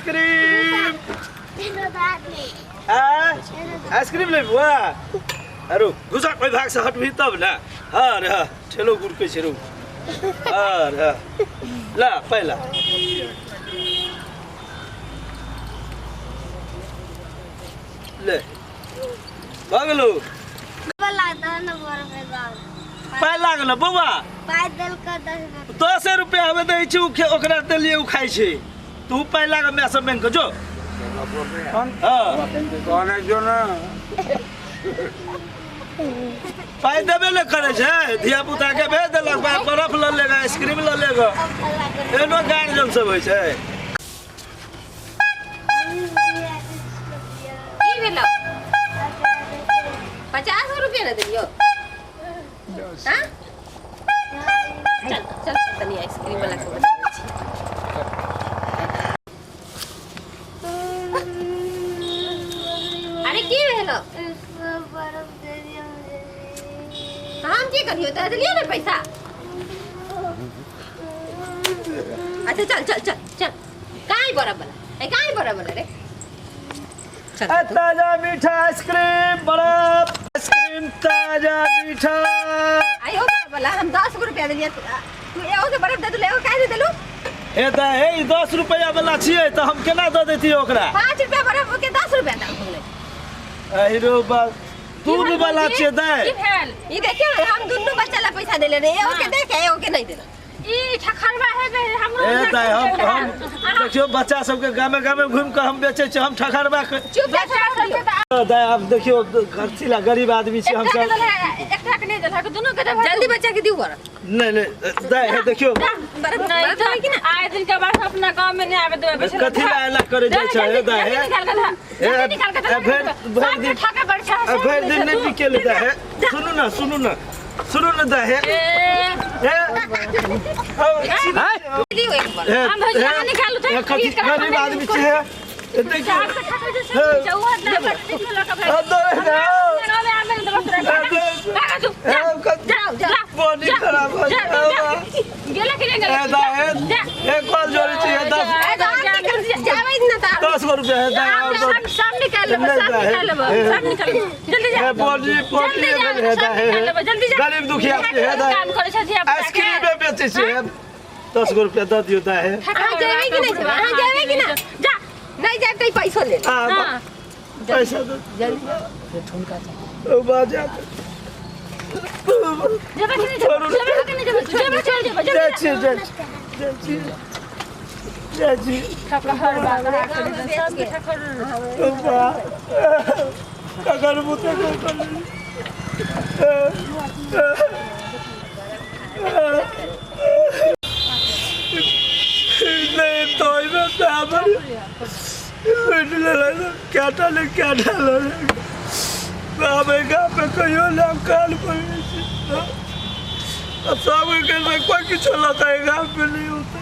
Ice cream ice cream ले बुआ अरे घुसा कोई भाग से हटबी तब ना। हाँ रे ठेलो गुड़कै छै रो। हाँ रे ला पहिला ले भऽ गेलौ। पाइ लागल बौआ 10 रुपया हमे दै छी ओकरा देलियै ओ खाइ छै तू पाइ लागल माय सब बैंक जो। कहने जो ना पाइ देबे ने करै छै धिया पुता के भेज देलक बर्फ लऽ लेगा आइसक्रीम लऽ लेगा एनो गार्जियन सब होइ छै। की भेलौ 50 रुपया ने देलियौ? हाँ चल चल तनी आइसक्रीम वाला के बताबै छी। अरे की भेलो? हम की करियो तोरा देलियो ने पैसा? अच्छा चल चल चल चल काहे बरफ वाला ए काहे बरफ वाला रे चल ताजा मीठा आइसक्रीम बर्फ आइसक्रीम ताजा मीठा। आयो बरफ वाला हम 10 रुपया देलियै तू एगो के बर्फ दे देलू एगो काहे दे देलू? ए त हे 10 रुपया वाला छियै त हम केना दऽ देतियै ओकरा? 5 रुपया बर्फ के 10 रुपया दाम हो गेलै। अहिरो बा दूध वाला छियै दै। की भेल? ई देखियौ हम दुन्नू बच्चा ला पैसा देले रे एगो के दे के एगो के नहीं देले। ई ठखरवा हेबे हमरो ए दाइ हम देखियौ बच्चा सबके गामे गामे घुमि कऽ हम बेचै छियै हम ठखरवा के चुप जा दाइ। आब देखियौ खर्चीला गरीब आदमी छी हम सब। एकटा के नहीं देलक दुनू के देबे जल्दी बच्चा के दिउ बरफ। नहीं नहीं दाइ हे देखियौ बरफ नहीं बरफ कि ना आए दिन के बाद अपना गांव में नहीं आवे देबे। कथी ला एना करे जाइ छै हे दाइ? हे जल्दी निकाल के भरि दिन ठके बड़ छै भरि दिन नहीं बिकेले दाइ। हे सुनू ना सुनू ना सुनू ना दाइ। हे दिउ एक बार हम भौजी निकालू त गरीब आदमी छी हे देखियौ 10 रुपया गरीब दुखिया आइसक्रीम बेचै छियै 10 रुपया दऽ दियौ दाइ। अहाँ जेबै कि नहि जेबै? अहाँ जेबै कि ना? जा नहीं जाए तो पैसो ले पैसा दे जल्दी बाजा जेबै कि नहि जेबै? जेबै कि नहि जेबै? जेबै चल जेबै जाइ छी जाइ छी जाइ छी ककर बुते नहीं तो क्या क्या पे कहियो नाम काल पड़ै छै सब के कोई किछो लता है गाँव पे नहीं होता।